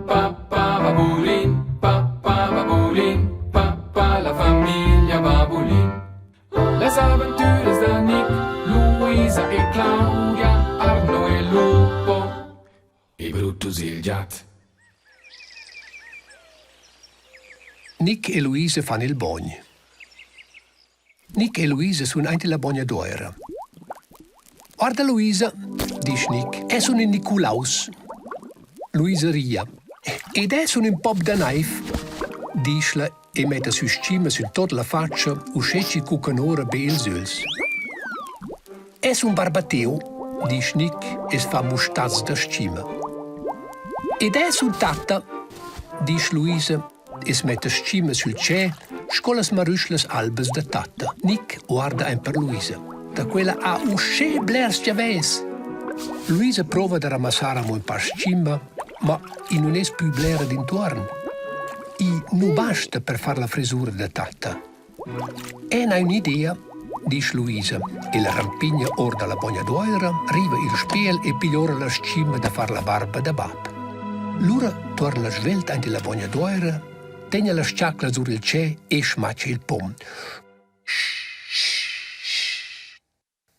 pa pa babulin, pa pa babulin, pa pa la famiglia Babulin. Las aventuras da Nick, Luisa e Claudia, Arno e Lupo e Brutus il giat. Nick e Luisa fan il bogn. Nick e Luisa sun aint illa bogna d'Uoira. Guarda Luisa, disch Nick, es sun ün Niculaus. Luisa ria. Ed es sun ün pop da naiv, disch'la e metta sü s-chima sün tuot la fatscha, uschè chi cuccan oura be ils ögls. Es ün barbateu, disch Nick e's fa mustazs da s-chima. Ed es ün tatta, disch Luisa e's metta s-chima sül tschè sco las marüschlas albas da tatta. Nick guarda aint per Luisa. Da quella ha uschè blers giavès. Luisa prova da ramassar amo ün pa s-chima, ma i nun es pü blera d'intuorn. I nu basta per far la frisura da tatta. Eu n'ha ün'idea, disch Luisa e la rampigna our da la bognaduoira, riva il spejel e piglia oura la s-chima da far la barba da bap. Lura tuorna svelt aint illa bognaduoira, tegna las chaclas sur il tschè e schmacha il pom.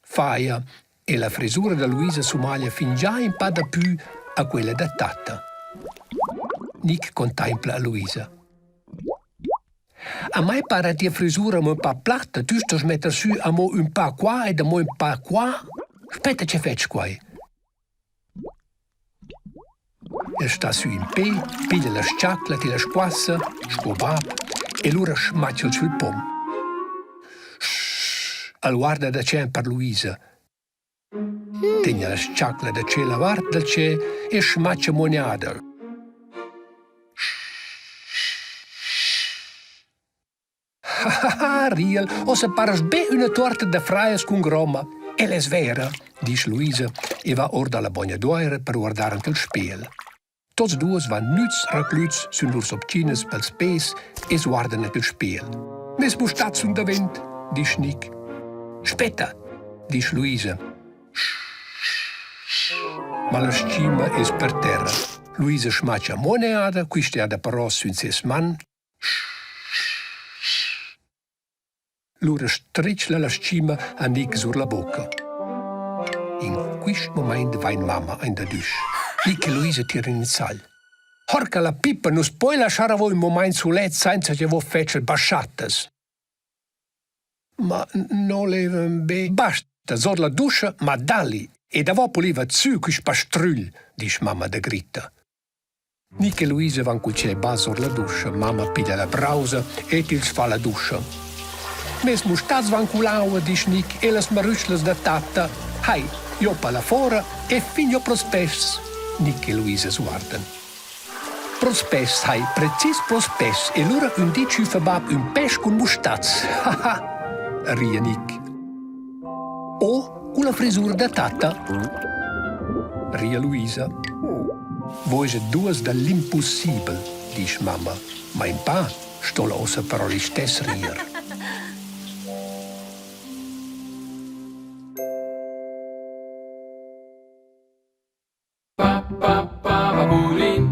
Faja e la frisura da Luisa sumaglia fingià ün pa dapü a quella da tatta. Nic contaimpla a Luisa. A mai para tia frisura amo ün pa platta, tü stost metter sü amo ün pa qua ed amo ün pa qua. Spetta che fetsch quai. El sta sü in pe, piglia la s-chacla, tilla squassa, sco bap, e lura schmacha'l sül pom. Sch, el guarda da tschè per Luisa. Tegna la s-chacla da tschella vart dal tschè e schmacha muognada. Ha, riel, uossa parast be üna tuorta da frajas cun gromma. El es vera, disch Luisa e va our da la bognaduoira per guardar ant il spejel. Tots duos van nüds raclüts sün lur sopchinas pels pes e's guardan ant il spejel. Meis mustats sun davent, disch Nic. Spetta, disch Luisa. Ma la s-chima es per terra. Luisa schmacha moneada, quista jada però sün seis man Lura stritschla la s-chima a Nic sur la bocca. In quist mumaint vain mamma aint dad üsch. Nic e Luisa tiran in sagl. Horca la pippa, nu's poi laschar avo ün mumaint sulet sainza cha vo fetscha baschattas. Ma no levan be basta sot la duscha, ma dalli e davo puliva sü quist pastrügl, disch mamma da gritta. Nic e Luisa van cul tschè bass our la duscha, mamma piglia la brausa ed ils fa la duscha. Mes mustazs van cull'aua, disch Nic, e las marüschlas da tatta. Hai, joppa la fora e fin jo pros peschs. Nic e Luisa s'guardan. Pros peschs, hai, precis pros peschs. E lura ün di tschüffa bap ün pesch cun mustazs. Ha, ha, ria Nic. O culla frisura da tatta, ria Luisa. Voi set duas da l'impussibel, disch mamma, ma in pa sto'la uossa però listess rier. Pa pa pa babulin.